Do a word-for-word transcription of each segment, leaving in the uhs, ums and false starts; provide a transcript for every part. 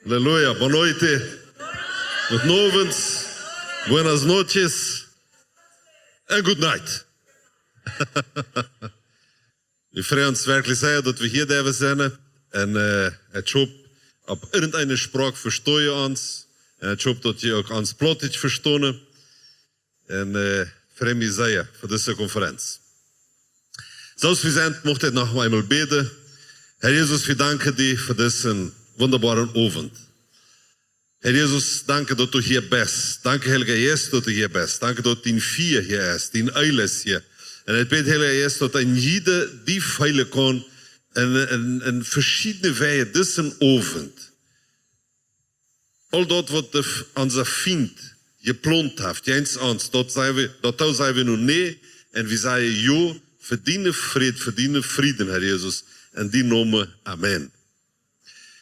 Aleluya, boa noite, guten Abend, buenas noches, and good night. Wie freuen ons werkjlich sea, daut wie hia derwen sennen. Un, äh, ekj hop, opp irjenteene Sproak vestonen jie ons. Un ekj hop, daut jie uk ons Plautdietsch vestonen. Un, äh, frei mie sea fa dise Konferenz. Soo aus wie sent, mucht ekj noch eemol bäden. Herr Jesus, wie danken die fa disen wundaboaren Owent. Herr Jesus, danke, daut du hia best. Danke, Heilja Jeist, daut du hia best. Danke, daut dien Fia hia es, dien Eelj es hia. Un ekj bäd, Heilja Jeist, daut een jieda die feelen kaun en, en, en veschiedne Wäaj disen Owent. Aul daut, waut de, F- onse Fient jeplont haft, jäajen ons, daut saj wie, daut doo saj wie nu nä, un wie sajen jo, fa dienen Fräd, fa dienen Fräd, Herr Jesus, en dienen Nomen, Amen.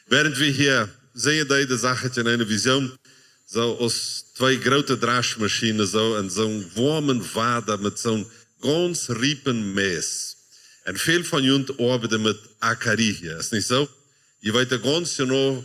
Wäarent wie hia sinjen deeden, sach ekj en eene Vision, soo aus twee groote Draschmaschinen, soo en soo'n woamen Wada met soo'n gaunz riepen Mais. Un väl von junt oabeiden met Acaria, es nich soo? Jie weeten gaunz jeneiw,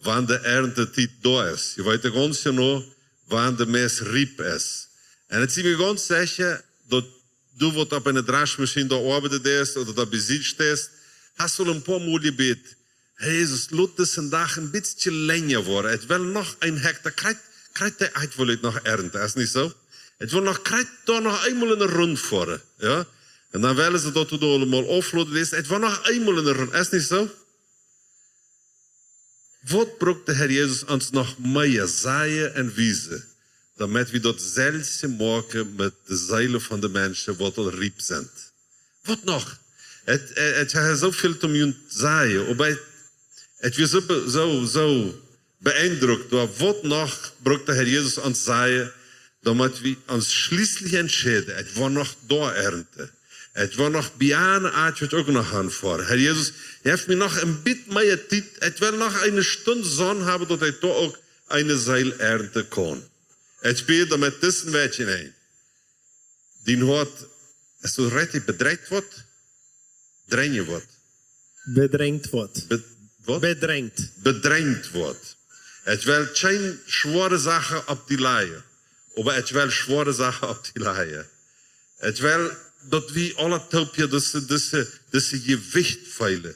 wan de Erntetiet doa es. Jie weeten gaunz jeneiw, wan de Mais riep es. Un ekj sie mie gaunz secha, daut du, waut opp eene Draschmaschien doa oabeiden deist ooda doa bie Sied steist, hast aul een poa Mol jebät: Herr Jesus, lot disen Dach een bät lenja woaren. Ekj well noch een Hekta, krakjt, krakjt dee Ieed well ekj noch ernten, es nich soo? Ekj well noch krakjt doa noch eemol eene Runt foaren, jo? Un dan wellen see, daut du doa aul mol aufloten deist. Ekj well noch eemol eene Runt, es nich soo? Waut brukt de Herr Jesus ons noch mea sajen un wiesen, doamet wie daut selwje moaken met de Seelen von de Menschen, waut aul riep sent? Waut noch? Ekj, ekj, ekj hab soo väl toom junt sajen, oba ekj, ekj wia soo, be- soo, soo beeindruckt, oba waut noch brukt de Herr Jesus ons sajen, doamet wie ons schlieslich entscheiden, ekj woa noch doa ernten. Ekj woa noch bie eene Oatje uk noch aunfoaren. Herr Jesus, jeff mie noch een bät mea Tiet. Ekj well noch eene Stund Sonn haben, daut ekj doa uk eene Seel ernten kaun. Ekj bäd, doamet disen Wajch en een. Dien Hoat, es daut rajcht, bedrängt woat? Dränjen woat. Bedrängt woat. Be- waut? Bedrängt. Bedrängt woat. Ekj well kjeene schwoare Sachen opp die lajen, oba ekj well schwoare Sachen opp die lajen. Ekj well, daut wie aule toop hia dise, dise, dise Jewicht feelen,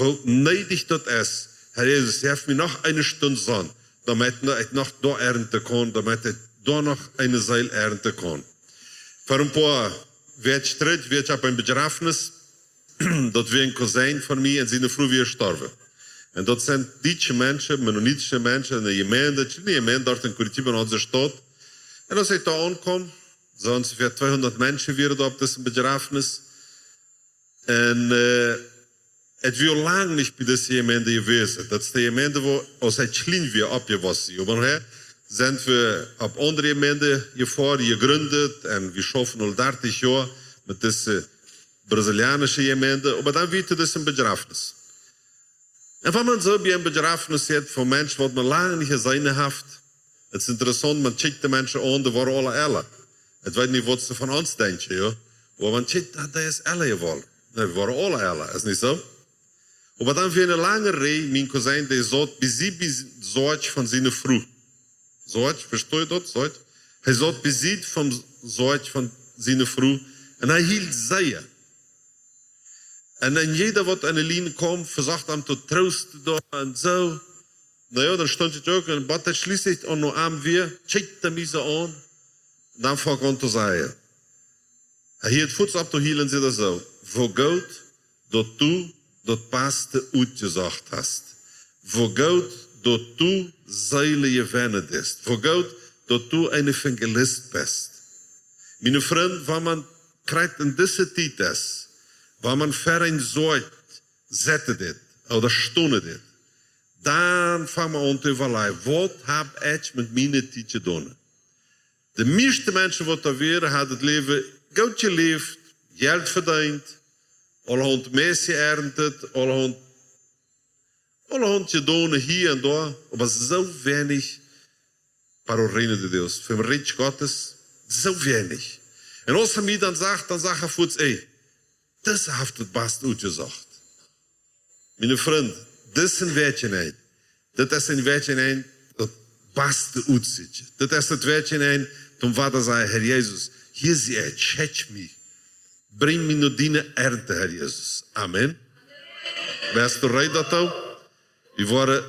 woo needich daut es. Herr Jesus, jeff mie noch eene Stund Sonn, doamet ekj noch doa ernten kaun, doamet ekj doa noch eene Seel ernten kaun. Ver een poa Wäakj trigj wia ekj opp een Bejrafnis, daut wia een Cousin von mie un siene Fru wia jestorwen. Un daut sent dietsche Menschen, mennonitische Menschen, eene Jemeent, eene Jemeent doa en Curitiba en onse Staut. Un aus ekj doa aunkjeem, soo onjefäa tweehundat Menschen wieren doa opp dise Bejrafnis. Un, äh, ekj wia lang nich bie dise Jemeent jewast. Daut es de Jemeent, wua ekj aus kjlien wia oppjewossen. Oba nohäa sent wie opp aundre Jemeenten jefoaren, jejrint, un wie schaufen aul dartich Joa met dise brasilianische Jemeent, oba dan wia doa dise Bejrafnis. Un wan eena soo bie een Bejrafnis sitt von Menschen, waut eena lang nich jeseenen haft, et es interessaunt, eena kjikjt de Menschen aun, dee woaren aule ella. Ekj weet nich, waut see von ons denkjen, jo. Oba eena kjikjt, ah, dee es ella jeworden. Nä, wie woaren aule ella, es nich soo? Oba dan wia eene lange Rieej, mien Cousin, dee saut bie Sied, bie Sied von siene Fru. Saut, vestoo jie daut? Saut. Hee saut bie Sied von, saut von siene Fru. Un hee hilt sea. Un dan jieda, waut aun de Lien kjeem, vesocht am to troosten doa un soo. Na jo, dan stunt ekj uk un bat daut schlieslich aun no am wia, kjikjt hee mie soo aun. Dan funk hee aun to sajen. Hee hilt fuaz opp to hielen, säd hee soo: Woo goot, daut du daut baste utjesocht hast. Woo goot, daut du Seelen jewennen deist. Woo goot, daut du een Evangelist best. Miene Frind, wan eena krakjt en dise Tiet es, wan eena ver een Saut sitten deit, ooda stonen deit, dan fangt eena aun to äwalajen, waut hab ekj met miene Tiet jedonen? De mieeschte Menschen, waut doa wieren, haben daut Läwen goot jeläft, Jelt vedeent, aulahaunt Mais jeerntet, aulahaunt, aulahaunt jedonen hia un doa, oba soo weinich para el reino de Dios, fa daut Rikj Gottes, soo weinich. Un aus hee mie dan sach, dan sach hee fuaz: Ey, dise haft daut baste utjesocht. Miene Frind, disen Wajch en een, Dit es een Wajch enenn daut baste utsieekjen. Dit es daut Wajch enenn, toom wada sajen: Herr Jesus, hia sie ekj, kjikj mie. Brinj mie no diene Ernte, Herr Jesus. Amen. Best du reed doatoo? Wie woaren,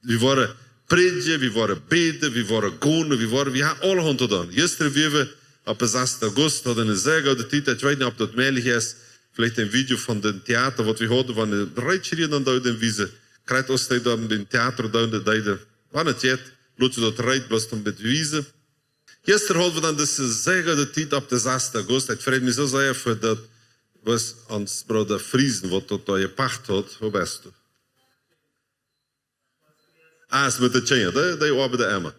wie woaren prädjen, wie woaren bäden, wie woaren gonen, wie woaren, wie haben aulahaunt to doonen. Jistren wieren wie opp dän sassten August, hauden eene sea goode Tiet. Ekj weet nich, auf daut mäajlich es, veleicht een Video von daut Theater, waut wie hauden, wan de Reed kjrieen, dan doo wie daut wiesen. Krakjt aus dee doa em Theater doonen, dee, dee, wan et jet, lot see daut Reed bloos een bät wiesen. Jistren hauden wie dan dise sea goode Tiet opp dän sassten August. Ekj freid mie soo sea fa daut, waut ons Brooda Friesen, waut daut doa jepacht haud. Wua best du? Ah, es met de Kjinja, dee, dee oabeiden emma.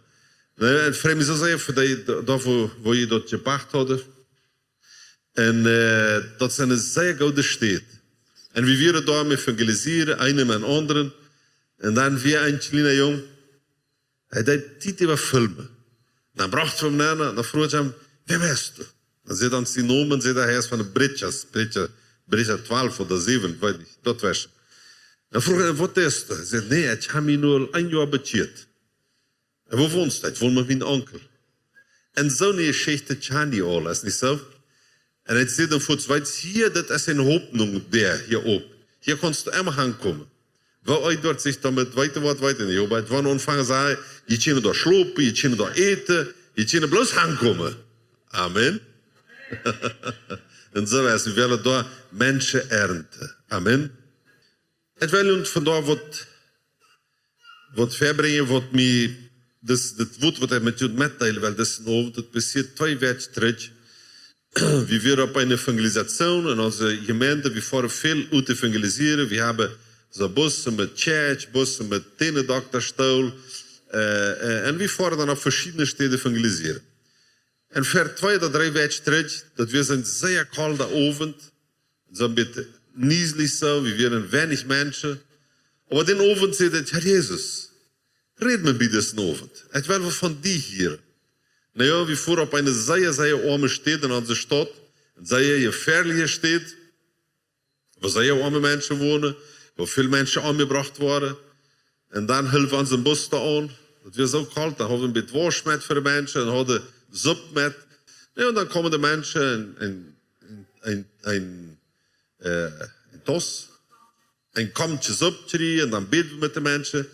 Nä, ekj freid mie soo sea fa dee, doa, doa wua, wua jie daut jepacht hauden. Un, äh, daut es eene sea goode Städ. Un wie wieren doa aum evangelisieren, eenen un aundren. Un dan wia een kjliena Jung, hee deed Tiet äwa filmen. Dan brocht wie am nenn, dan fruach ekj am: "Wäa best du?" Dan säd hee dan sienen Nomen, säd hee: "Hee es von de Britjas, Britja, Britja twalf ooda säwen, weet nich, daut wia." Dan fruach ekj: "Waut deist du?" Hee säd: "Nä, ekj hab mie nu aul een Joa bekjieet." "Un wua wonst du?" "Ekj won met mienen Onkel." Un soone Jeschicht kjan jie aul, es nich soo? Un ekj säd dan fuaz: "Weetst, hia, daut es eene Hopninj, dee hia op. Hia kaust du emma hankomen." Woo eent doa sikj doamet, weeten woat, weeten nich. Oba ekj wia aunfangen sajen: "Jie kjennen doa schlopen, jie kjennen doa äten, jie kjennen bloos hankomen." Amen. Un soo es, wie wellen doa Menschen ernten. Amen. Ekj well junt vondoag waut, waut verbrinjen, waut mie, daut, daut Wuat, waut ekj met junt metdeelen well, daut es een Owent, daut passieet twee Wäakj trigj. Wie wieren opp eene Evangelisation en onse Jemeent, wie foaren väl ut evangelisieren. Wie haben soo Bussen met Kjäakj, Bussen met Tändoktastool, äh, äh, un wie foaren dan opp veschiedne Städen evangelisieren. Un ver twee ooda dree Wäakj trigj, daut wia een sea kolda Owent, soo een bät nieslich soo, wie wieren weinich Menschen. Oba dän Owent säd ekj: "Herr Jesus, räd mie bie disen Owent. Ekj well waut von die hieren." Na jo, wie foaren opp eene sea, sea oame Städ en onse Staut, eene sea jefäaliche Städ, wua sea oame Menschen wonen, wua väl Menschen omjebrocht worden. Un dan hilt wie onsen Bus doa aun. Daut wia soo kolt, dan hauden wie een bät Woascht met fa de Menschen un hauden Supp met. Jo, un dan kjeemen de Menschen en, en, en, en, äh, en Tus, een Komtje Supp kjrieen un dan bäden wie met de Menschen.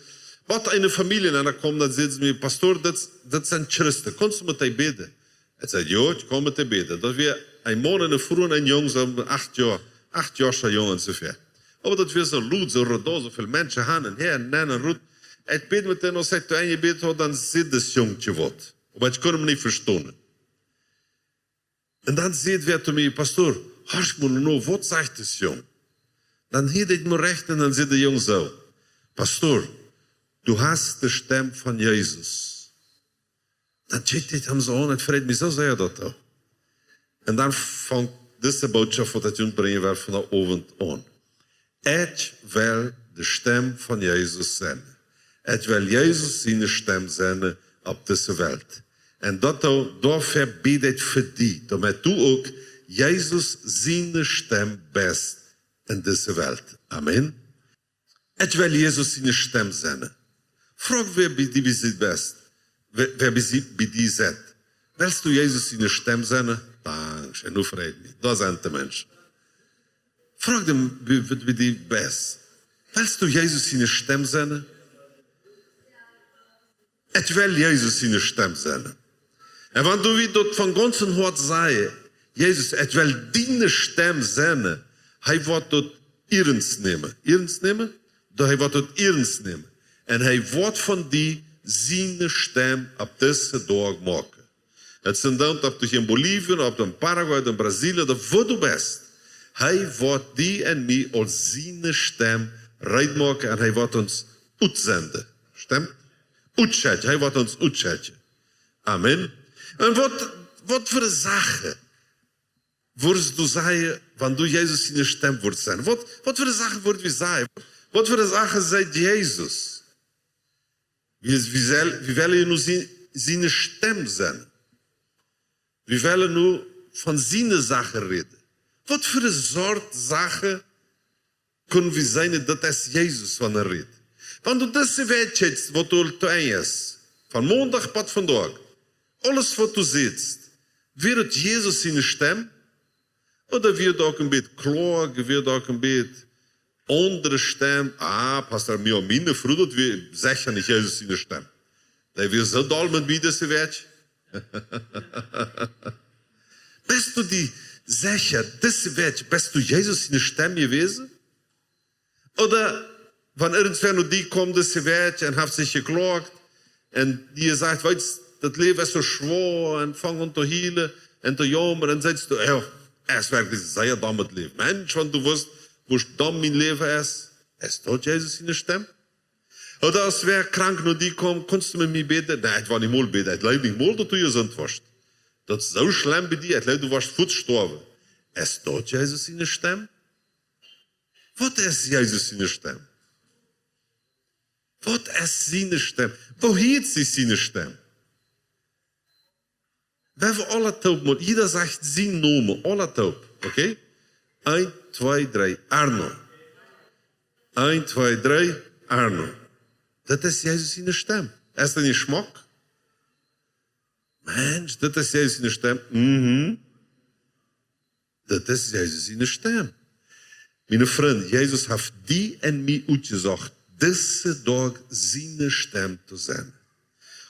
Waut eene Famielje, un dan kjeem, dan säden see mie: "Pastor, daut, daut sent Christen. Kaust du met dee bäden?" Ekj säd: "Jo, ekj kaun met dee bäden." Daut wia een Maun, eene Fru un een Jung, soo acht Joa, acht Joa soo jung onjefäa. Oba daut wia soo lud, soo rundom, soo väl Menschen han un häa un nenn un rut. Ekj bäd met dän, aus ekj doa enjebäd haud, dan säd daut Jungkje waut. Oba ekj kunn am nich vestonen. Un dan säd wäa to mie: "Pastor, horch mol no, waut sajcht daut Jung?" Dan hieed ekj mol rajcht un dan säd de Jung soo: "Pastor, du hast de Stemm von Jesus." Dan kjikjt ekj am soo aun, ekj freid mie soo sea doatoo. Un dan funk dise Bootschoft, waut ekj junt brinjen well vondoag Owent aun. Ekj well de Stemm von Jesus sennen. Ekj well Jesus siene Stemm sennen opp dise Welt. Un daut, doafäa bäd ekj fa die, doamet du uk Jesus siene Stemm best en dise Welt. Amen. Ekj well Jesus siene Stemm sennen. Froag wäa bie die, bie die best. Wäa, wäa bie die, bie die sett. Wellst du Jesus siene Stemm sennen? Dankscheen, nu frei mie. Doa sent de Menschen. Froag dän, bie, bie, bie die best. Wellst du Jesus siene Stemm sennen? Ekj well Jesus siene Stemm sennen. Un wan du wie daut von gaunzem Hoat sajchst: "Jesus, ekj well diene Stemm sennen", hee woat daut iernst nämen. Iernst nämen? Daut hee woat daut iernst nämen. Un hee woat von die siene Stemm opp disen Dach moaken. Daut sent dan, auf du hia en Bolivien, auf du en Paraguay, en Brasilien, ooda wua du best. Hee woat die un mie aus siene Stemm reed moaken un hee woat ons utsenden. Stemmt? Utschekjen. Hee woat ons utschekjen. Amen. Un waut, waut fa Sachen wudst du sajen, wan du Jesus siene Stemm wudst sennen? Waut, waut fa Sachen wudd wie sajen? Waut fa Sachen sajcht Jesus? Wie, wie sell, wie wellen nu sie-, siene Stemm sennen. Wie wellen nu von siene Sachen räden. Waut fa Sort Sachen kjenn wie sennen, daut es Jesus, wan hee rät? Wan du dise Wäakj kjikjst, waut du to Enj es, von Mondach bat vondoag, aules waut du sitst, wia daut Jesus siene Stemm? Ooda wia daut uk een bät kloa, wia daut uk een bät aundre Stemm? Ah, Pastor, mie, miene Fru, daut wia secha nich Jesus siene Stemm. Dee wia soo doll met mie dise Wäakj. Best du die secha, dise Wäakj, best du Jesus siene Stemm jewast? Ooda wan irjentwäa no die kjemt, dise Wäakj, un haft sikj jeklot, un die sajcht: "Weetst, daut Läwen es soo schwoa", un fangt aun to hielen un to jaumren, un sajchst du: "Jo, es werkjlich sea domm daut Läwen. Mensch, wan du wist, woo domm mien Läwen es." Es daut Jesus siene Stemm? Ooda aus wäa krank no die kjemt: "Kaust du met mie bäden?" "Nä, ekj well nich mol bäden. Ekj jleew nich mol, daut du jesunt woascht. Daut es soo schlemm bie die, ekj jleew, du woascht fuaz stoawen." Es daut Jesus siene Stemm? Waut es Jesus siene Stemm? Waut es siene Stemm? Woo hieet sikj siene Stemm? Wie wellen aula toop mol, jieda sajcht sienen Nomen, aula toop, okay? Eent, twee, dree, Arno. Eent, twee, dree, Arno. Daut es Jesus siene Stemm. Es daut nich schmock? Mensch, daut es Jesus siene Stemm. Mhm. Daut es Jesus siene Stemm. Miene Frind, Jesus haft die un mie utjesocht, dise Doag siene Stemm to sennen.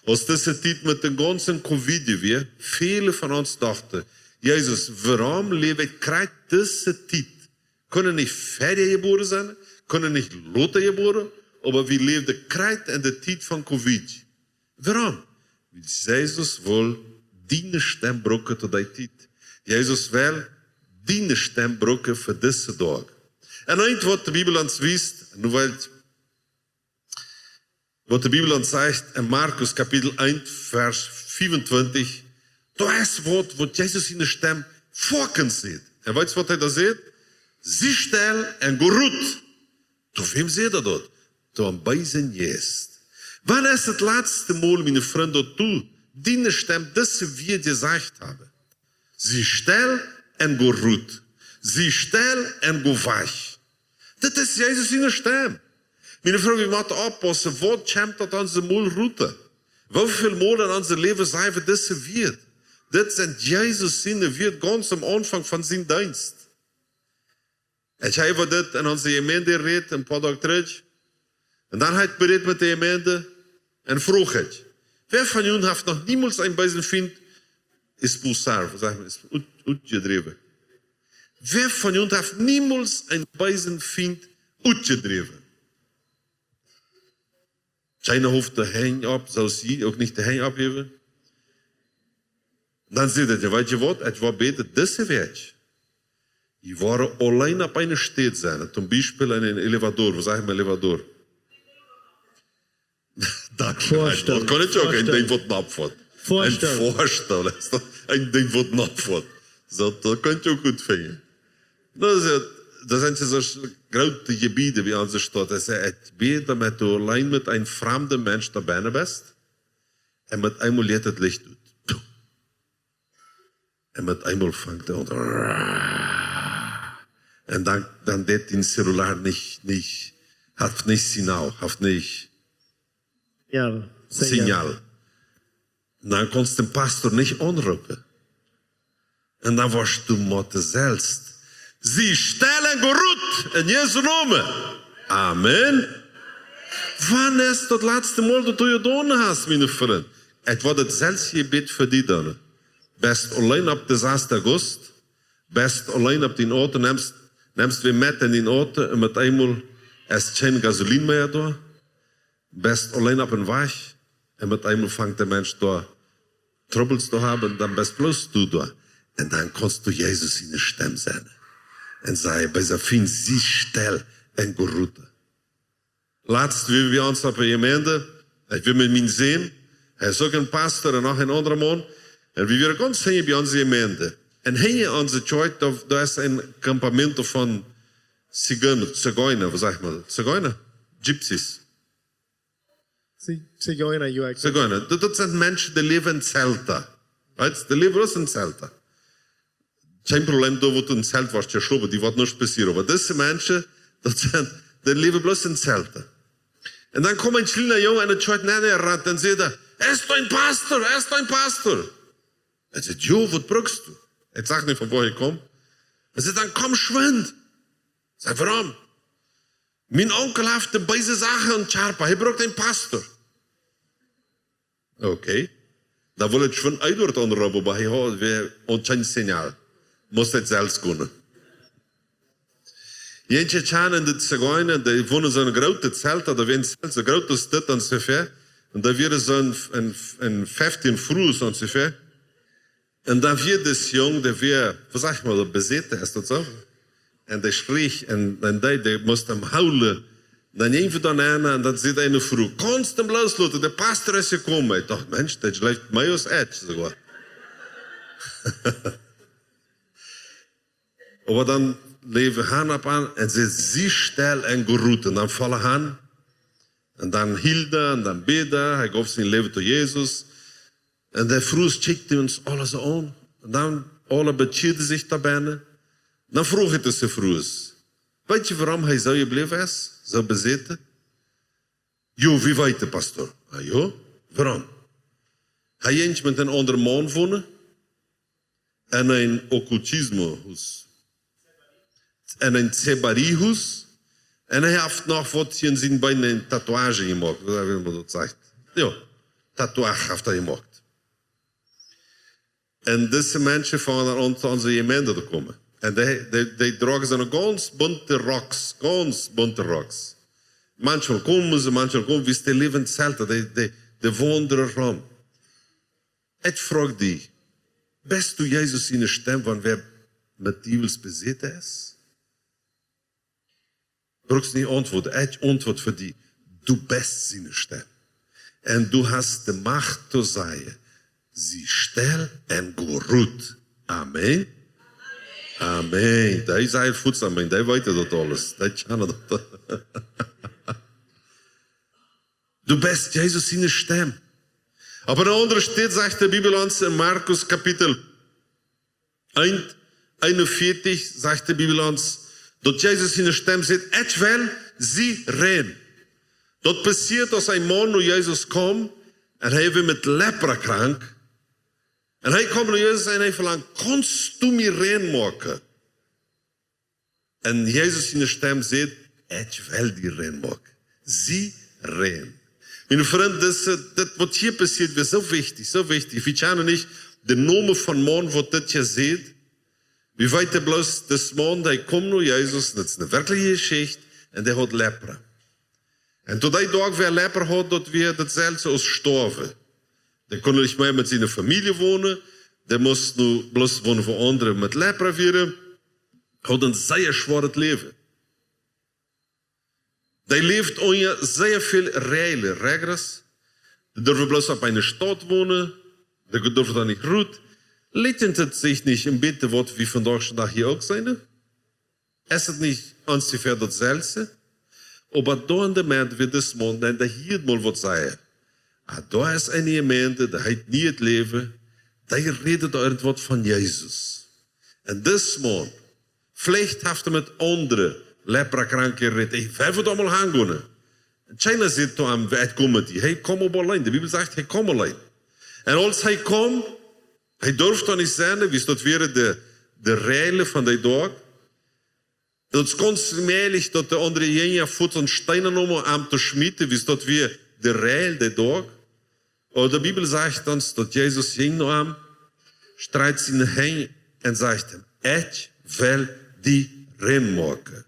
Aus dise Tiet met dän gaunzen Covid wia, väle von ons dochten: "Jesus, wuarom läw ekj krakjt dise Tiet? Kunn ekj nich verja jebuaren sennen? Kunn ekj nich lota jebuaren?" Oba wie läwden krakjt enne Tiet von Covid. Wuarom? Wiels Jesus well diene Stemm brucken to dee Tiet. Jesus well diene Stemm brucken fa dise Doag. Un eent waut de Bibel ons wiest, nu well, waut de Bibel ons sajcht en Markus Kapitel eent, Varsch vea un twintich, doa es waut, waut Jesus siene Stemm foaken sajcht. Un weetst waut hee doa sajcht? "Sie stell un go rut." To wäm sajcht hee daut? To een beesen Jeist. Wan es daut latste Mol, miene Frind, daut du diene Stemm dise Wieed jesajcht hast? "Sie stell un go rut. Sie stell un go wajch." Daut es Jesus siene Stemm. Miene Frind, wie motten oppaussen, waut kjemt ut onse Mul rut? Woo väl Mol en onse Läwen saj wie dise Wieed? Daut sent Jesus siene Wieed gaunz aum Aunfank von sienen Deenst. Ekj hab äwa dit en onse Jemeent jerät, een poa Doag trigj. Un dan hab ekj berät met de Jemeent un fruach ekj: "Wäa von junt haft noch niemols eenen beesen Fient expulsar, waut sajcht maun, ut-, utjedräwen? Wäa von junt haft niemols eenen beesen Fient utjedräwen?" Kjeena huft de Henj opp, soo aus jie uk nich de Henj opphäwen. Dan sajcht hee: "Weetst du waut? Ekj woa bäden dise Wäakj. Jie woaren auleen opp eene Städ sennen, toom Biespel en een Elevador." Waut sajcht maun, Elevador? Dankscheen. Foastool. Daut kaun ekj uk, een Foastool. Dinkj waut nopp woat. Foastool. Een Foastool es daut, een Dinkj waut nopp woat. Soo, daut kaun ekj uk goot finjen. Daut es, daut sent soo groote Jebieden bie onse Staut. Hee säd: "Ekj bäd, daut du auleen met een framden Mensch doa bennen best." Un met eemol jeit daut Licht ut. Un met eemol fangt hee aun. Un dan, dan deit dien Celular nich, nich, haft nich Signal, haft nich Signal. Signal. Dan kaust du dän Pastor nich aunroopen. Un dan woascht du motten selfst: "Sie stell un go rut, en Jesu Nomen. Amen." Wan es daut latste Mol daut du jedonen hast, miene Frind? Ekj woa daut selfst Jebäd fa die doonen. Best auleen opp dän sasden August, best auleen opp dien Auto, nemst, nemst wäm met en dien Auto un met eemol es kjeen Gasolin mea doa. Best auleen opp een Wajch un met eemol fangt de Mensch doa Trubbels to haben, dan best bloos du doa. Un dan kaust du Jesus siene Stemm sennen. Un säd: "Beesa Fient, sie stell un go rut." Latst wia wie bie ons opp de Jemeent, ekj wia met mienen Sän, hee es uk een Pastor un noch een aundra Maun. Un wie wieren gaunz hinjen bie onse Jemeent. Un hinjen onse Kjoakj, doa, doa es een Campamento von Zigeun-, Zigeuna, waut sajcht maun? Zigeuna? Gypsies. Zi-, Zigeuner, jo, ekj Zigeuner. Daut, daut sent Menschen, dee läwen en Zelten. Weetst, dee läwen bloos en Zelten. Kjeen Problem, doa woat een Zelt waut jeschlopen, die woat nuscht passieren. Oba dise Menschen, daut sent, dee läwen bloos en Zelten. Un dan kjemt een kjliena Jung en de Kjoakj nenn jerant un sajcht: "Ekj sie een Pastor, ekj sie een Pastor." Hee sajcht: "Jo, waut brukst du?" Ekj saj nich, von wua ekj kom. Hee sajcht: "Dan komm schwind." Ekj saj: "Wuarom?" "Mien Onkel haft de beese Sachen en Charpa, hee brukt een Pastor." Okay. Dan wull ekj schwind Eduard aunroopen, oba hee haud wada kjeen Signal. Must ekj selfst gonen. Jentje kjanen de Zigeena, dee wonen en soon grootet Zelt, ooda wia een Zelt, soo groot aus dit onjefäa. Un doa wieren soo een, een, een feftieen Frues onjefäa. Un dan wia dis Jung, dee wia, waut saj wie, besäten, es daut soo? Un dee schrieech, un, un dee, dee must am hoolen. Dan jinkj wie doa nenn, un dan sajcht eene Fru: "Kaust am bloos loten, de Pastor es jekomen." Ekj docht: "Mensch, dee jleeft mea aus ekj soogoa." Oba dan leef hee han opp an un säd: "Sie stell un go rut." Un dan foll hee han. Un dan hilt hee, un dan bäd hee, hee jeef sien Läwen to Jesus. Un de Frues kjikjten ons aule soo aun. Un dan aule bekjieeden sikj doa bennen. Dan fruach ekj dise Frues: "Weet jie, wuarom hee soo jebläwen es? Soo besäten?" "Jo, wie weeten, Pastor." "Ah jo? Wuarom?" "Hee jinkj met een aundren Maun wonen. En een Okkultismo-Hus. En een Zebarie-Hus. En hee haft noch waut hia en sien Been, een Tatuage jemoakt, woo emma daut sajcht. Jo, Tatuage haft hee jemoakt." Un dise Menschen fungen dan aun, to onse Jemeent to komen. Un dee, dee, dee droagen soone gaunz bunte Rocks, gaunz bunte Rocks. Mauncheemol komen see, mauncheemol komen, wiels dee läwen selten, dee, dee, dee waundren rom. Ekj froag die: "Best du Jesus siene Stemm, wan wäa met Diewels besäten es?" Brukst nich auntwuaden, ekj auntwuad fa die: Du best siene Stemm. Un du hast de Macht to sajen: "Sie stell un go rut." Amen. Amen. Dee sajcht fuaz Amen, dee weeten daut aules. Dee kjanen daut. Du best Jesus siene Stemm. Opp eene aundre Städ sajcht de Bibel ons en Markus Kapitel eent, eenunvieetich, sajcht de Bibel ons, daut Jesus siene Stemm sajcht: "Ekj well, sie rein." Daut passieet, aus een Maun no Jesus kjeem, un hee wia met Lepra krank. Un hee kjeem no Jesus un hee velangd: "Kaust du mie rein moaken?" Un Jesus siene Stemm sajcht: "Ekj well die rein moaken. Sie rein." Miene Frind, dit, dit waut hia passieet, wia soo wichtich, soo wichtich. Wie kjanen nich dän Nomen von dän Maun, waut dit hia sajcht. Wie weeten bloos, dis Maun, dee kjeem no Jesus, daut es eene werkjliche Jeschicht, un dee haud Lepra. Un to dee Doag, wäa Lepra haud, daut wia daut selwje aus stoawen. Dee kunn nich mea met siene Famielje wonen, dee must nu bloos wonen, wua aundre met Lepra wieren. Haud een sea schwoaret Läwen. Dee läwd unja sea väl Räajlen, reglas. Dee durf bloos opp eene Staut wonen, dee durf doa nich rut. Likjent et sikj nich een bät, waut wie vondoag dän Dach hia uk seenen? Es et nich onjefäa daut selwje? Oba doa en de Moment wia dis Maun, dee hieed mol waut sajen. Ah, doa es eene Jemeent, dee heet Nieet Läwen, dee räden doa irjentwaut von Jesus. Un dis Maun, veleicht haft hee met aundre Leprakranke jerät. Ekj well doa mol han gonen. Un kjeena säd to am: "Ekj kom met die." Hee kjeem oba auleen. De Bibel sajcht, hee kjeem auleen. Un aus hee kjeem, hee durf doa nich sennen, wiels daut wieren de, de Räajlen von dee Doag. Daut es gaunz mäajlich, daut de aundre Jinja fuaz Steena neemen, am to schmieten, wiels daut wia de Räajel dee Doag. Oba de Bibel sajcht ons, daut Jesus jinkj no am, strakjt siene Henj un sajcht am: "Ekj well die rein moaken."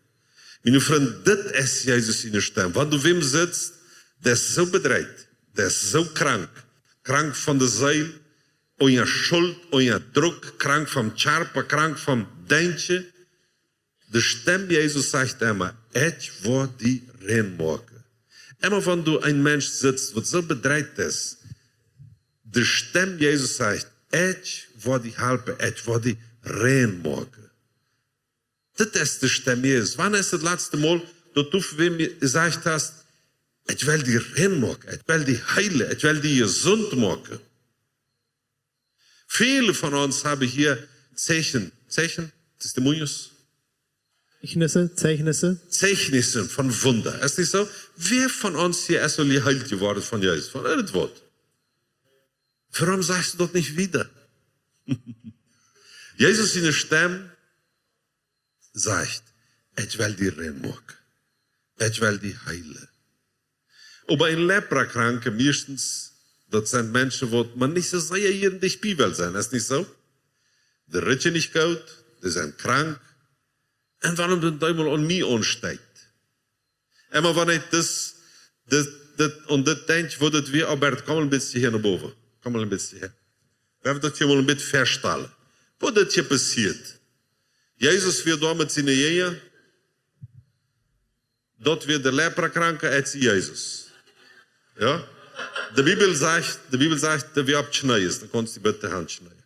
Miene Frind, dit es Jesus siene Stemm. Wan du wäm sitst, dee es soo bedreit, dee es soo krank, krank von de Seel, unja Schult, unja Druck, krank vom Kjarpa, krank vom Denkjen. De Stemm Jesus sajcht emma: "Ekj woa die rein moaken." Emma wan du een Mensch sitst, waut soo bedreit es, de Stemm Jesus sajcht: "Ekj woa die halpen, ekj woa die rein moaken." Dit es de Stemm Jesus. Wan es daut latste Mol, daut du fa wäm jesajcht hast: "Ekj well die rein moaken, ekj well die heelen, ekj well die jesunt moaken"? Väle von ons haben hia Zeichen, Zeichen, Testimonios. Zeichnisse, Zeichnisse. Zeichnisse von Wunder. Es nich soo? Wäa von ons hia es aul jeheelt jeworden von Jesus? Von irjentwaut? Wuarom sajchst du daut nich wieda? Jesus siene Stemm sajcht: "Ekj well die rein moaken. Ekj well die heelen." Oba een Leprakranke, meistens, daut sent Menschen, waut maun nich soo sea hia dicht bie well sennen, es nich soo? Dee rikjen nich goot, dee sent krank. Un wan daut dan eemol aun mie aunsteit. Emma wan ekj dis, dit, dit, aun dit denkj, woa daut wia, Albert, komm een bät hia no bowen. Komm een bät hia. Wie haben daut hia mol een bät faststalen. Waut daut hia passieet. Jesus wia doa met siene Jinja. Daut wia de Leprakranke, aus Jesus. Jo? De Bibel sajcht, de Bibel sajcht, daut wia opp Kjneeen, dan kaust du bitte Haunt schnieden.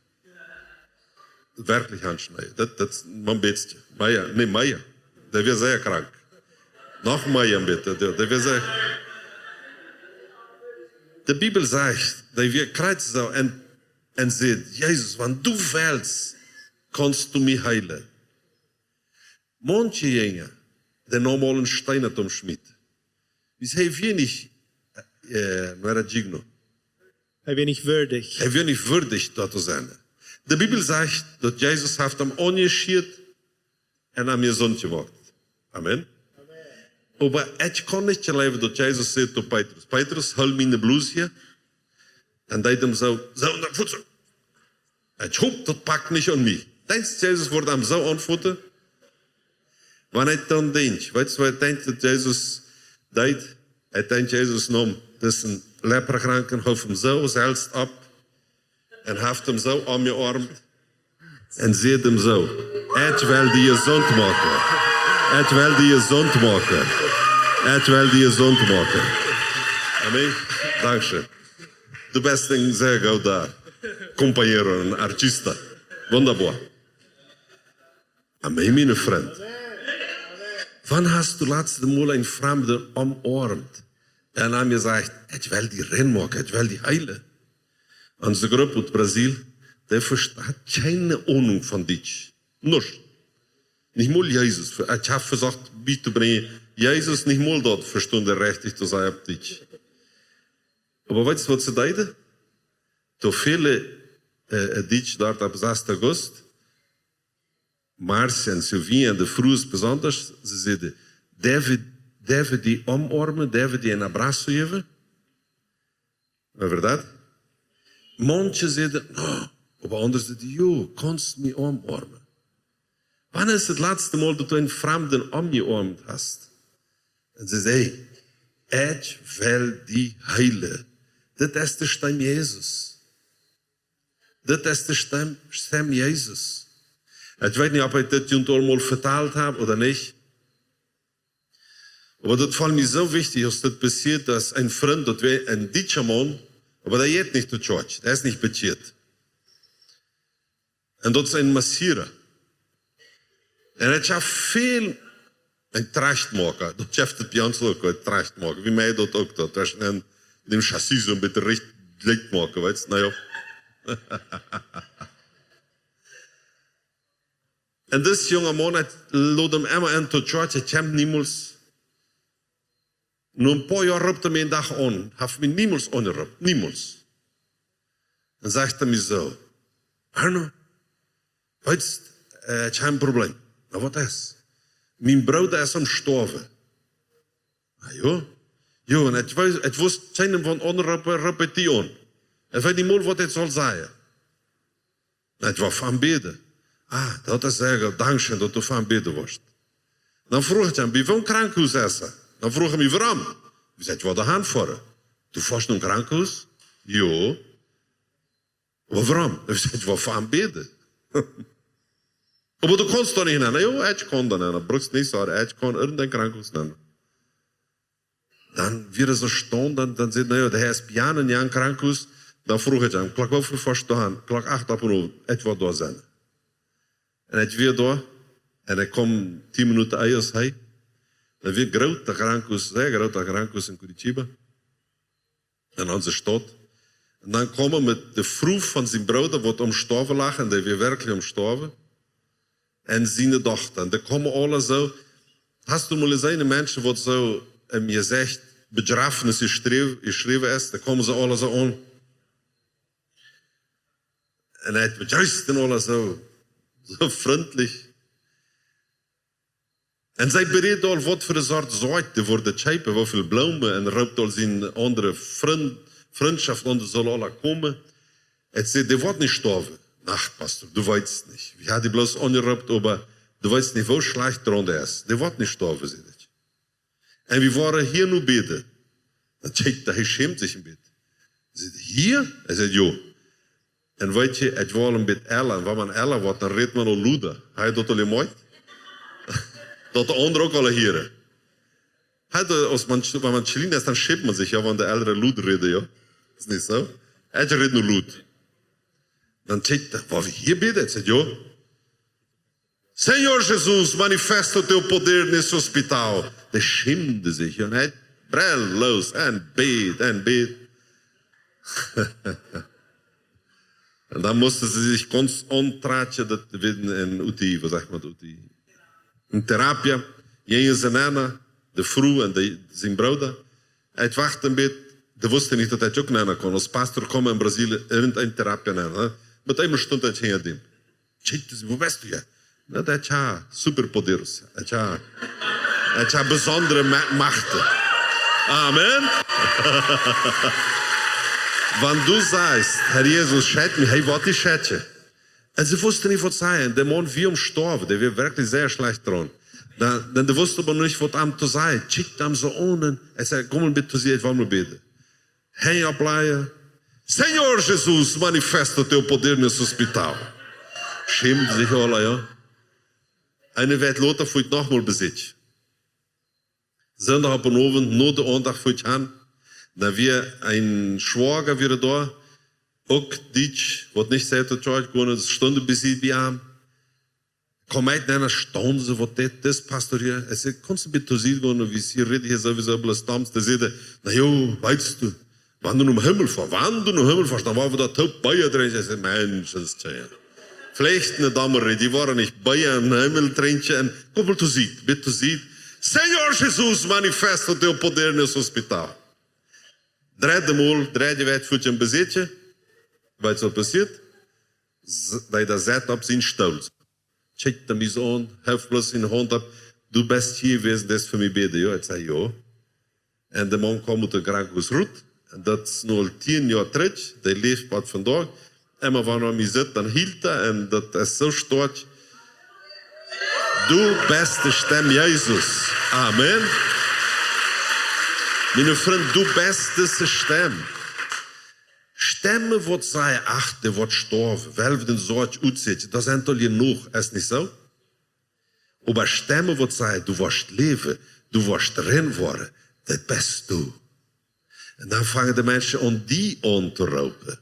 Werkjlich Haunt schnieden. Daut, daut es mau een bät. Mea, nä, mea. Dee wia sea krank. Noch mea, bitte. Dee, dee wia sea. De Bibel sajcht, dee wia krakjt soo un, un säd: "Jesus, wan du west, kaust du mie heelen." Manche Jinja, dee neemen aul een Steen toom schmieten. Wiels hee wia nich, äh, no era digno. Hee wia nich wieedich. Hee wia nich wieedich, doa to sennen. De Bibel sajcht, daut Jesus haft am aunjeschieet un am jesunt jemoakt. Amen. Oba ekj kaun nich jleewen, daut Jesus säd to Petrus: "Petrus, hool miene Blus hia." Un deed am soo, soo, un dan fuats soo. Ekj hop, daut pakt nich aun mie. Denkjst, Jesus woat am soo auntwuaden? Wan ekj dan denkj, weetst du, waut ekj denkj, daut Jesus deed? Ekj denkj, Jesus neem disen Leprakranken, hoof am soo selfst opp un haft am soo aunjeoarmt un säd am soo: "Ekj well die jesunt moaken. Ekj well die jesunt moaken. Ekj well die jesunt moaken." Amen. Dankscheen. Du best een sea gooda compañero, un artista. Wunderbar. Amen, miene Frind. Wan hast du latste Mol een Framden omoarmt un am jesajcht: "Ekj well die rein moaken, ekj well die heelen"? Onse Grupp ut Brasil, dee vesteht kjeene Ahnung von Dietsch. Nuscht. Nich mol Jesus. Ekj hab vesieekjt bie to brinjen, Jesus, nich mol daut vestunt hee rajcht to sajen opp Dietsch. Oba weetst du, waut see deeden? Too väle, äh, äh, Dietsche doa opp sastien August, Marcia un Sylvia un de Frues besonda, see säden: "Derf wie, derf wie die omoarmen, derf wie die een abrazo jäwen?" Äwa daut? Manche säden: "No." Oba aundre säden: "Jo, kaust mie omoarmen." Wan es daut latste Mol, daut du een Framden omjeoarmt hast? Un see säd: "Ekj well die heelen." Dit es de Stemm Jesus. Dit es de Stemm, Stemm Jesus. Ekj weet nich, auf ekj dit junt aul mol vetalt hab ooda nich. Oba daut foll mie soo wichtich, aus dit passieet, daut een Frint, daut wia een dietscha Maun, oba dee jeit nich to Church, dee es nich bekjieet. Un daut es een Massierer. Un ekj hab väl, een Trajchtmoaka, daut jeft et bie ons uk, een Trajchtmoaka, wie mie daut uk daut, daut es een, däm Chassis soo een bät rajcht, rajcht moaken, weetst, na jo. Un dis junga Maun, ekj lod am emma en to Church, ekj kjeem niemols. No een poa Joa roopt hee mie een Dach aun, haft mie niemols aunjeroopt, niemols. Un sajcht hee mie soo: "Arno, weetst, äh, ekj hab een Problem." "Na, waut es?" "Mien Brooda es aum stoawen." "Na jo." "Jo, un ekj weet, ekj wist kjeenem von aunroopen, roop ekj die aun. Ekj weet nich mol, waut ekj saul sajen." "Na, ekj well fa am bäden." "Ah, daut es sea goot, dankscheen, daut du fa am bäden woascht." Dan fruach ekj am: "Bie woon Krankenhus es hee?" Dan fruach hee mie: "Wuarom?" Ekj säd: "Ekj well doa han foaren." "Du foascht no een Krankenhus?" "Jo." "Oba wuarom?" Ekj säd: "Ekj well fa am bäden." "Oba du kaust doa nich han." "Jo, ekj kaun doa han, du brukst nich sajen, ekj kaun irjent een Krankenhus nanen." Dan wia hee soo staunt, dan, dan säd hee: "Na jo, dee es bie een Krankenhus." Dan fruach ekj am: "Klock woo väl foascht du han?" "Klock acht opp een Owent, ekj woa doa sennen." Un ekj wia doa, un ekj kjeem tieen Minuten ea aus hee. Daut wia een grootet Krankenhus, sea grootet Krankenhus en Curitiba, en onse Staut. Un dan kjeem hee met de Fru von sien Brooda, waut aum stoawen lach, un dee wia werkjlich aum stoawen. un siene Dochta. Un dee komen aule soo, hast du mol jeseenen, Menschen, waut soo em Jesecht Bejrafnis jeschräwen, jeschräwen es, dee komen soo aule soo aun. Un hee bejreesst an aule soo, soo frintlich. Un see beräden aul, waut fa eene Sort Sorg dee woaren kjeepen, woo väl Bloomen, un roopt aul siene aundre Frind, Frintschoft aun, dee sellen aule komen. Ekj säd: "Dee woat nich stoawen." "Ach, Pastor, du weetst nich. Wie haben dee bloos aunjeroopt, oba du weetst nich, woo schlajcht draun dee es. Dee woat nich stoawen", säd ekj. "Un wie woaren hia nu bäden." Dan kjikjt hee, hee schämt sikj een bät. Säd: "Hia?" Hee säd: "Jo." Un weetst, ekj woa een bät ella. Un wan eena ella woat, dan rät eena aul luda. Hee daut aul jemoakjt, daut de aundre uk aul hieren. Hee daut, aus eena, wan eena kjlien es, dan schämt eena sikj, jo, wan de Elren lud räden, jo. Es nich soo? Ekj räd nu lud. Dan kjikjt hee: "Woa wie hia bäden?" Ekj säd: "Jo." "Señor Jesus, manifiesta teu poder nesse hospital." Dee schämden sikj, jo. Un hee brellt los un bäd un bäd. Un dan musten see sikj gaunz auntrakjen, daut wia een U T I, waut sajcht maun, U T I? Een terapia, jinjen see nenn, de Fru un de, sien Brooda. Ekj wacht een bät, dee wisten nich, daut ekj uk nenn kunn. Aus Pastor kjeem en Brasilien irjent een terapia nenn, hä? Met eemol stunt ekj hinja däm. Kjikjt hee: "Woo best du hia?" "Na, daut ekj hab superpoderes. Ekj hab, ekj hab besondre Ma-, Machten." Amen. Wan du sajchst: "Herr Jesus, schenk mie", hee woat die schenken. Un see wisten nich, waut sajen. De Maun wia aum stoawen, dee wia werkjlich sea schlajcht draun. Dan, dan dee wisten oba nich, waut am to sajen. Kjikjt am soo aun un hee säd: "Komm een bät to sied, ekj well mau bäden." Hee oppleien: "Señor Jesus, manifiesta teu poder nesse hospital." Schämden sikj aule, jo. Eene Wäakj lota fua ekj noch mol bie sikj. Sindach opp eenen Owent, no de Aundacht fua ekj han. Dan wia een Schwoaga wia doa, uk Dietsch, waut nich sea to Kjoakj jinkj, dee stunden bie sikj bie am. Kjeem ekj nenn, dan staunden see: "Waut deit dis Pastor hia?" Ekj säd: "Kaust du bie sikj gonen, wie räden hia sowieso bloos Dietsch." Dee säden: "Na jo, weetst du, wan du nom Himmel foascht, wan du nom Himmel foascht, dan woa wie doa toop Bia drinkjen." Ekj säd: "Mensch, daut es scheen." Veleicht eene Dame räd, dee woaren nich Bia em Himmel drinkjen. Un komm mol to sied, bät to sied. "Señor Jesus, manifiesta teu poder nesse hospital." Dredde Mol, dredde Wäakj fua ekj am besieekjen. Weetst waut passieet? Z-, dee doa sett opp sienen Stool. Kjikjt hee mie aun, heft bloos siene Haunt opp. "Du best hia jewast, deist fa mie bäden, jo?" Ekj säd: "Jo." Un de Maun kjeem ut daut Krankenhus rut. Un daut es nu aul tieen Joa trigj. Dee läft bat vondoag. Emma wan hee mie sitt, dan hilt hee. Un daut es soo stoakj. Du best de Stemm Jesus. Amen. Miene Frind, du best dise Stemm. Stemmen, waut sajen: "Ach, dee woat stoawen, well wie dän Sorg utsieekjen, daut sent aul jenuach", es nich soo? Oba Stemmen, waut sajen: "Du woascht läwen, du woascht rein woaren, daut best du." Un dan fangen de Menschen aun, die auntoroopen.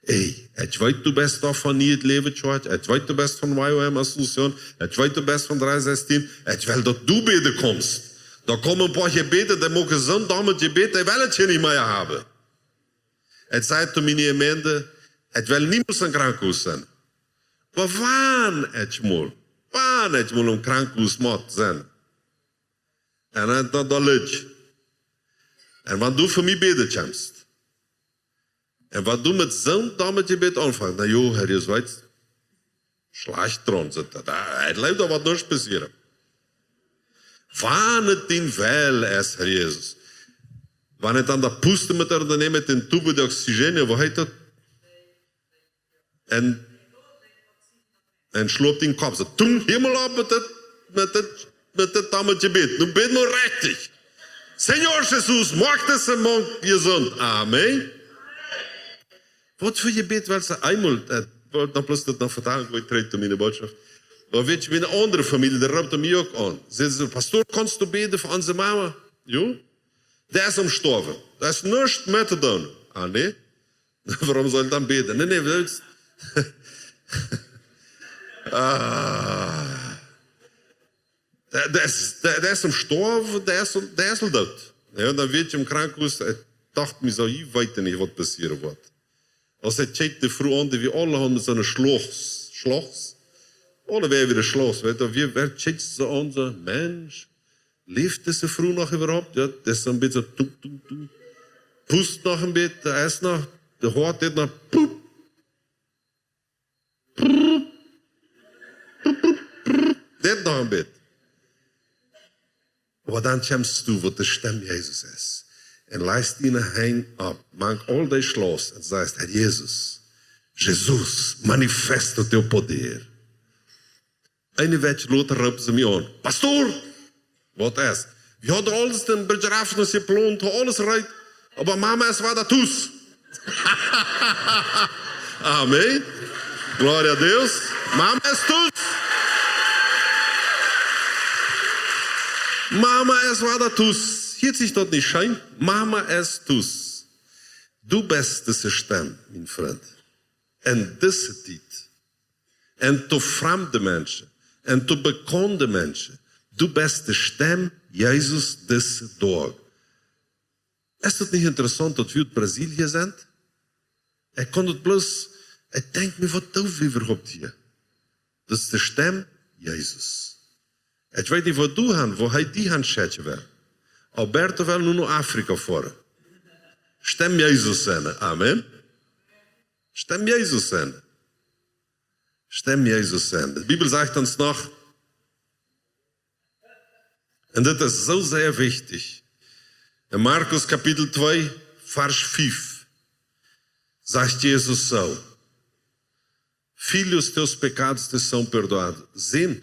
"Ey, ekj weet, du best doa von Nieet Läwen Kjoakj, ekj weet, du best von Y W A M Asunción, ekj weet, du best von dree sastien, ekj well, daut du bäden kjemst." Doa komen een poa Jebäden, dee moaken soon dommet Jebäd, dee wellen et hia nich mea haben. Ekj säd to miene Jemeent: "Ekj well niemols em Krankenhus sennen. Oba wan ekj mol, wan ekj mol em Krankenhus mott sennen, un dan, dan, dan licht. Un wan du fa mie bäden kjemst, un wan du met soon dommet Jebäd aunfangst, na jo, Herr Jesus, weetst, schlajcht draun, saj ekj, daut, daut, daut woat nuscht passieren. Wan et dien Well es, Herr Jesus." Wan ekj dan doa pusten mott, dan näm ekj dän Tubo de oxígeno, woo heet daut? Un, un schlof dän Kopp soo, tum, hielemaul opp met daut, met daut, met daut dommet Jebäd. Nu bäd mau rechtich. "Señor Jesus, moak disen Maun jesunt." Amen. Waut fa Jebäd wellst du eemol, äh, ekj well noch bloos daut noch vetalen, ekj trigj to miene Botschaft. Oba weetst, eene aundre Famielje, dee roopt mie uk aun. Säden see: "Pastor, kaust du bäden fa onse Mama?" "Jo." "Dee es aum stoawen. Doa es nuscht mea to doonen." "Ah, nä? Wuarom saul ekj dan bäden?" "Nä, nä, weetst." Ah. Dee, dee es, dee, dee es aum stoawen, dee es, dee es aul doot. Jo, dan wia ekj em Krankenhus, ekj docht mie soo, ekj weet nich, waut passieren woat. Aus ekj kjikj de Fru aun, dee wia aulahaunt met soone Schlochs, Schlochs. Aulewäajen wia de Schloss, weetst du, wie, wäa kjikjt soo aun, soo, Mensch, läft dise Fru noch äwahaupt? Jo, daut es een bät soo, tuk, tuk, tuk. Pust noch een bät, doa es noch, de Hoat deit noch, pup. Deit noch een bät. Oba dan kjemst du, waut de Stemm Jesus es. Un lajchst diene Henj opp, mank aul dee Schloss, un sajchst: Herr Jesus, Jesus, manifesta teu poder. Eene Wäakj lota roopen see mie aun: Pastor, waut es? Wie hauden aules, dän Begrafnis jeplont, aules reed, oba Mama es wada tus. Amen. Gloria a Deus. Mama es tus. Mama es wada tus. Hieet sikj daut nich scheen? Mama es tus. Du best dise Stemm, mien Frint. En dise Tiet. En to framde Menschen. En to bekaunde Menschen. Du best de Stemm Jesus dise Doag. Es daut nich interessaunt, daut wie ut Brasilien sent? Ekj kaun daut bloos, ekj denkj mie, waut doo wie äwahaupt hia? Daut es de Stemm Jesus. Ekj weet nich, wua du han, wua hee die han schekjen well. Alberto well nu no Afrika foaren. Stemm Jesus sennen. Amen. Stemm Jesus sennen. Stemm Jesus sennen. De Bibel sajcht ons noch, un dit es soo sea wichtich, en Markus Kapitel twee, Varsch fief, sajcht Jesus soo: Filhos, teus pecados te são perdoados. Sän.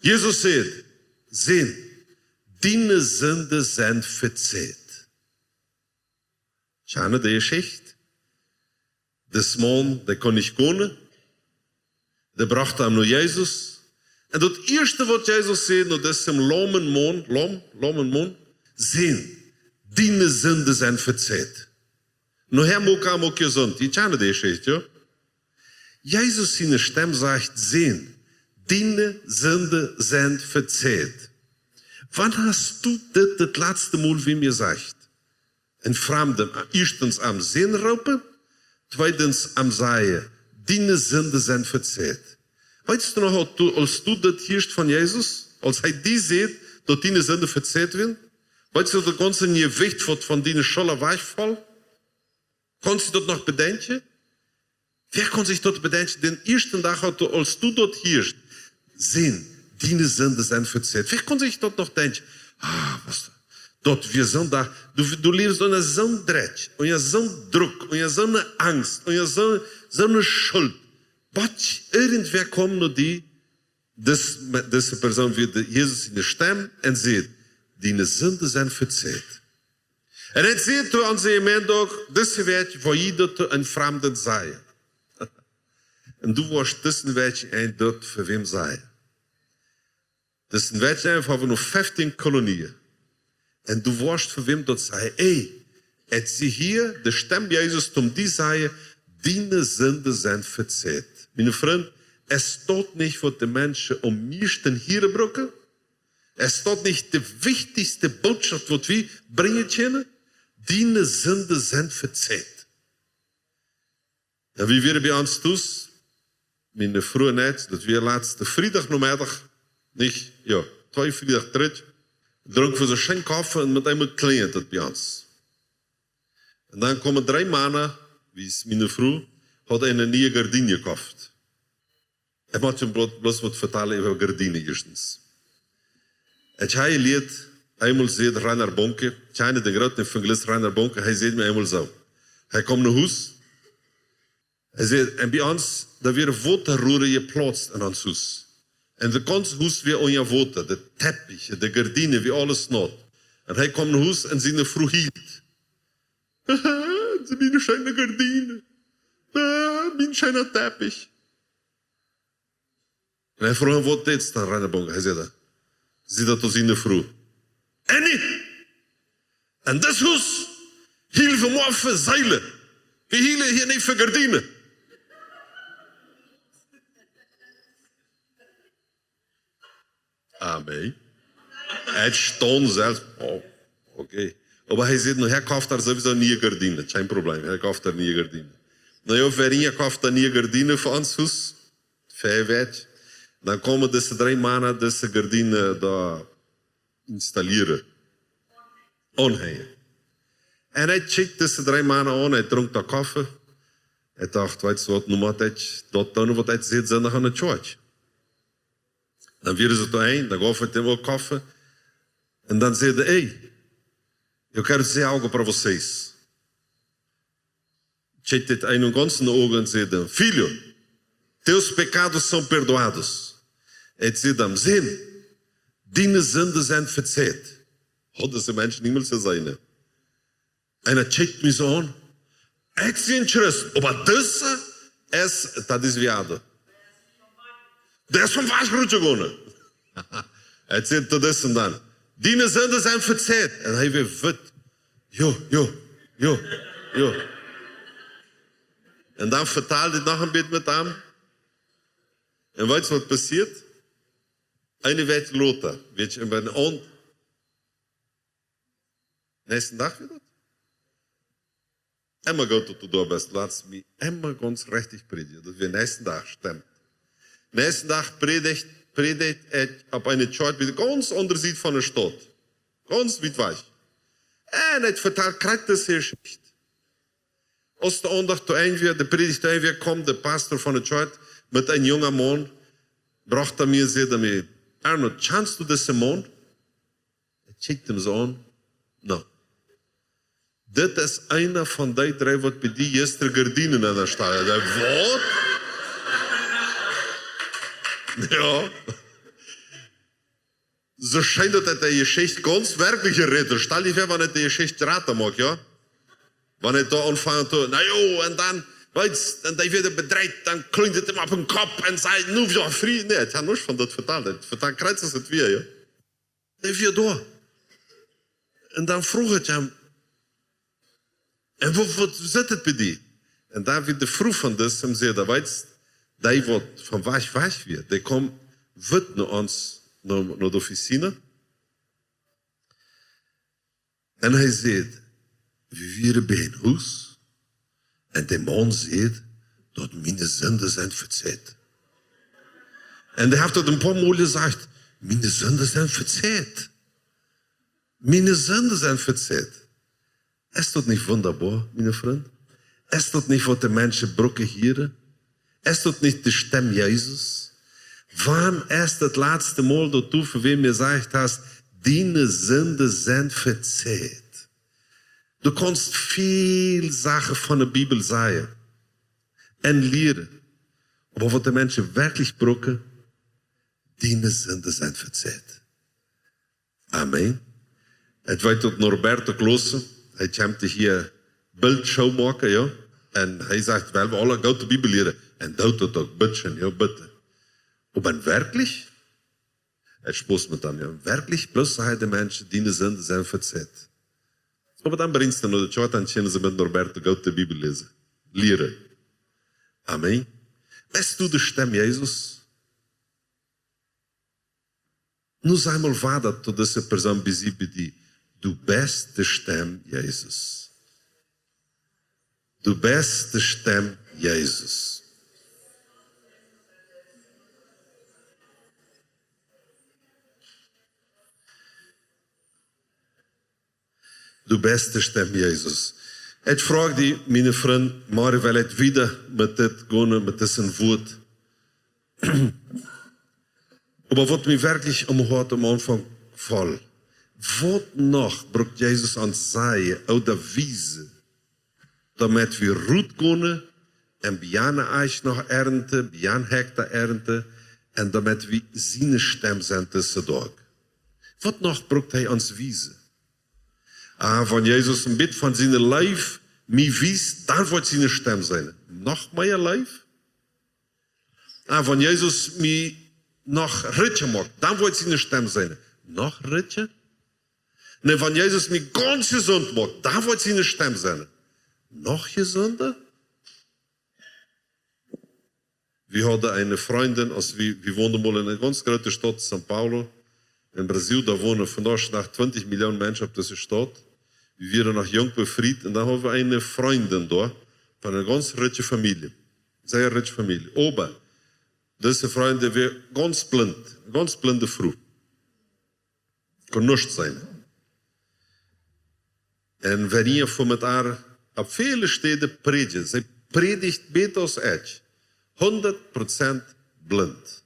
Jesus säd: Sän, diene Sinden sent vejäft. Kjann jie de Jeschicht? Dis Maun, dee kunn nich gonen. Dee brocht am no Jesus. Un daut ieeschte, waut Jesus säd, daut es: Loma Maun, Loma, Loma Maun, Sän, diene Sinden sent vejäft. Nohäa moakt am uk jesunt. Jie kjannen de Jeschicht, jo? Jesus siene Stemm sajcht: Sän, diene Sinden sent vejäft. Wanea hast du dit daut latste Mol wäm jesajcht? Een Framden, ieeschtens am Sän roopen, tweedens am sajen: Diene Sinden sent vejäft. Weetst du noch, aus du, aus du daut hieescht von Jesus, aus hee die säd, daut diene Sinden vejäft wieren? Weetst du, daut gaunze Jewicht waut von diene Schulla wajchfoll? Kaust du daut noch bedenkjen? Wäa kaun sikj daut bedenkjen? Dän ieeschten Dach, aus du, aus du daut hieescht: Sän, diene Sinden sent vejäft. Wäa kaun sikj daut noch denkjen? Ah, waut, daut wia soon Dach, du, du läwst unja soon Drekj, unja soon Druck, unja soone Angst, unja soo, soone Schult. Waut, irjentwäa kjemt no die, dis, dise Persoon wia de, Jesus siene Stemm un säd: Diene Sinden sent vejäft. Un hee säd to onse Jemeent uk: Dise Wäakj woa jie daut to een Framden sajen. Un du woascht dise Wäakj een daut fa wäm sajen. Dise Wäakj haben wie nu feftieen Kolonien. Un du woascht fa wäm daut sajen: Ey, ekj sie hia, de Stemm Jesus, toom die sajen: Diene Sinden sent vejäft. Miene Frind, es daut nich, waut de Menschen aum mieeschten hieren brucken? Es daut nich de wichtichste Bootschoft, waut wie brinjen kjennen? Diene Sinden sent vejäft. Jo, wie wieren bie ons tus, miene Fru un ekj, daut wia latsten Friedach Nomeddach, nich, jo, twee Friedach trigj, drunken wie soo scheen Koffe un met eemol klinjelt daut bie ons. Un dan kjeemen dree Mana, wiels miene Fru haud eene niee Gardien jekoft. Ekj mott junt blo-, bloos waut vetalen äwa Gardienen ieeschtens. Ekj hab jelieet, eemol säd Reinhard Bonke, kjikj, de groote Evangelist Reinhard Bonke, hee säd mie eemol soo. Hee kjeem no Hus, hee säd, un bie ons, doa wieren Wotaroaren jeplautzt en ons Hus. Un daut gaunze Hus wia unja Wota, de Teppich, de Gardienen, wia aules naut. Un hee kjeem no Hus un siene Fru hilt. Haha, soo mien scheena Gardien. Ah, mien scheena Teppich. Un hee fruach am: Waut deist du dan, Reinhard Bonke? Hee säd, säd daut to siene Fru: Annie, en dit Hus hiel wie mau fa Seelen. Wie hielen hia nich fa Gardienen. Amen. Ekj staund selfst. Oh, okay. Oba hee säd, nu, hee koft doa sowieso niee Gardienen. Kjeen Problem, hee koft doa niee Gardienen. Nu jo, wie haben jekoft doa niee Gardienen fa ons Hus. Fa Wäakj. Dan komen dise dree Mana, dise Gardienen doa installieren. Aunhenjen. Un hee kjikjt dise dree Mana aun, hee drunk doa Koffe. Hee docht: "Weetst waut, nu mott ekj daut doonen, waut ekj säd, Sindach aun de Church." Dan wieren see doa enn, dan jeef hee dän uk Koffe. Un dan säd hee: "Ei, eu quero dizer algo para vocês." Kjikjt dän eenen gaunz enne Uagen un säd: "Filho, teus pecados são perdoados." Hee säd am: "Sän, diene Sinden sent vejäft." Haud dise Mensch niemols jeseenen. Un hee kjikjt mie soo aun. Ekj sie een Christ, oba dise es, daut es wie aundre. Dee es vom Wajch rutjegonen. Hee säd to disen dan: "Diene Sinden sent vejäft." Un hee wia witt. "Jo, jo, jo, jo." Un dan vetald hee noch een bät met am. Un weetst waut passieet? Eene Wäakj lota, weetst, un bie een aund-, näakjsten Dach wia daut? Emma goot, daut du doa best. Latst mie emma gaunz rajcht prädjen. Daut wia näakjsten Dach, stemt. Näakjsten Dach prädjd, prädjd ekj opp eene Church bie de gaunz aundre Sied von de Staut. Gaunz wiet wajch. Un ekj vetald krakjt dise Jeschicht. Aus de Aundacht to Enj wia, de Prädicht to Enj wia, kjeem de Pastor von de Church met een jungen Maun, brocht hee mie, säd hee mie: "Arnold, kjanst du disen Maun?" Ekj kjikjt am soo aun. "No." "Dit es eena von dee dree, waut bie die jistren Gardienen aun de Staul." Ekj docht: "Waut?" Jo. Soo scheen daut, daut de Jeschicht gaunz werkjlich jerät es. Stal die väa, wan hee de Jeschicht jrata moakt, jo? Wan hee doa aunfangt to, "Na jo, un dan, weetst, un dee wort bedreit, dan kloppt hee am opp dän Kopp un sajcht: 'Nu best du frie.'" Nä, ekj hab nuscht von daut vetalt. Ekj vetald krakjt soo aus daut wia, jo. Dee wia doa. Un dan fruach ekj am: "Un waut, waut sitt daut bie die?" Un dan wia de Fru von disen, säd: "Weetst, dee waut vom Wajch wajch wia, dee kjeem wiet no ons, no, no de Oficina." Un hee säd: "Wie wieren bie een Hus, un de Maun säd, daut miene Sinden sent vejäft." Un hee haft daut een poa Mol jesajcht: "Miene Sinden sent vejäft. Miene Sinden sent vejäft." Es daut nich wundaboa, miene Frind? Es daut nich, waut de Menschen brucken hieren? Es daut nich de Stemm Jesus? Wan es daut latste Mol, daut du fa wäm jesajcht hast: "Diene Sinden sent vejäft"? Du kaust väl Sachen von de Bibel sajen un lieren, oba waut de Menschen werkjlich brucken: "Diene Sinden sent vejäft." Amen. Ekj weet, daut Norberto Klose, hee kjemt hia Bildshow moaken, jo. Un hee sajcht: "Well wie aula goot de Bibel lieren." Un doot daut uk, bitte, jo, bitte. Oba werkjlich? Ekj spoos met am, jo. Werkjlich, bloos sajen de Menschen: "Diene Sinden sent vejäft." Oba dan brinjst du no de Church, dan kjennen see met Norberto goot de Bibel läsen, lieren. Amen. Best du de Stemm Jesus? Nu saj mol wada to dise Persoon bie die, bie die: "Du best de Stemm Jesus. Du best de Stemm Jesus." Du best de Stemm Jesus. Ekj froag die, miene Frind, morjen well ekj wieda met dit gonen, met disen Wuat. Oba waut mie werkjlich aum Hoat aum Aunfank foll: Waut noch brukt Jesus ons sajen ooda wiesen, doamet wie rutgonen un bie jane Eich noch ernten, bie jane Hekta ernten, un doamet wie siene Stemm sent dise Doag? Waut noch brukt hee ons wiesen? Ah, wan Jesus een bät von siene Leew mie wiest, dan woa ekj siene Stemm seenen. Noch mea Leew? Ah, wan Jesus mie noch rikja moakt, dan woa ekj siene Stemm seenen. Noch rikja? Nä, wan Jesus mie gaunz jesunt moakt, dan woa ekj siene Stemm seenen. Noch jesunda? Wie hauden eene Frindin, aus wie, wie wonden mol en eene gaunz groote Staut, São Paulo, en Brasil, doa wonen vondoag dän Dach twintich Millionen Menschen opp dise Staut. Wie wieren noch junk befriet un dan hauden wie eene Frindin doa, von eene gaunz rikje Famielje, sea rikje Famielje. Oba Dise Fru, dee wia gaunz blint, gaunz blinde Fru. Kunn nuscht seenen. Un Vania fua met äa opp väle Städen prädjen. See prädicht bäta aus ekj. Hundat Prozent blint.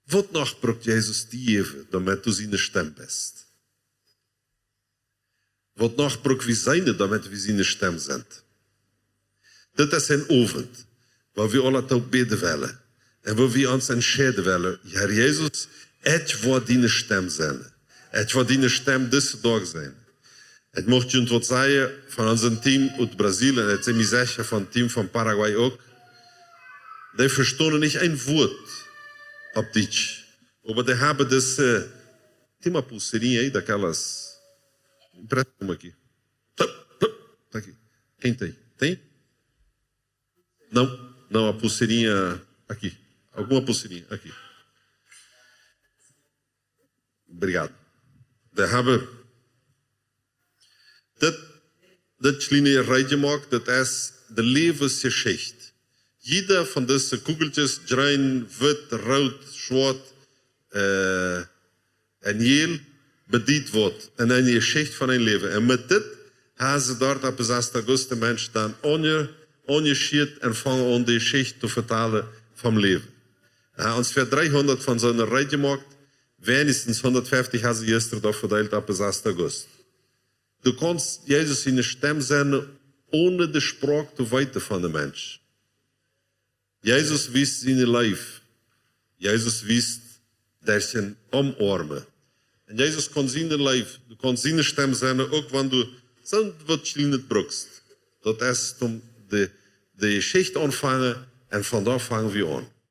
Waut noch brukt Jesus die jäwen, doamet du siene Stemm best? Waut noch bruck wie sennen, doamet wie siene Stemm sent? Dit es een Owent, wua wie aula toop bäden wellen un wua wie ons entscheiden wellen: Herr Jesus, ekj woa diene Stemm sennen. Ekj woa diene Stemm disen Dach sennen. Ekj mucht junt waut sajen von onsen Team ut Brasilien, ekj sie mie secha von Team von Paraguay uk. Dee vestonen nich een Wuat opp Dietsch. Oba dee haben dise, eh, tem uma pulseirinha aí daquelas. Empresta uma aqui. Tup, tup, tá aqui. Quem tem? Tem? Não, não, a pulseirinha aqui. Alguma pulseirinha aqui. Obrigado. Dee haben dit, dit kjliene reed jemoakt, dit es de Läwensjeschicht. Jieda von dise Kugelkjes, jreen, witt, root, schwoat, eh, un jäl, bediet waut. Un eene Jeschicht von een Läwen. Un met dit haben see doa opp dän sassten August de Menschen dan aunje-, aunjeschieet un fungen aun de Jeschicht to vetalen vom Läwen. Dee haben onjefäa dreehundat von soone reed jemoakt, weens hundatfeftich haben see jistren doa vedeelt opp dän sassten August. Du kaust Jesus siene Stemm sennen, onen de Sproak to weeten von dän Mensch. Jesus wiest siene Leew. Jesus wiest derch sien Omoarmen. Un Jesus kaun siene Leew, du kaust siene Stemm sennen, uk wan du soont waut Kjlienet brukst. Daut es om de, de Jeschicht aunfangen un von doa fangen wie aun.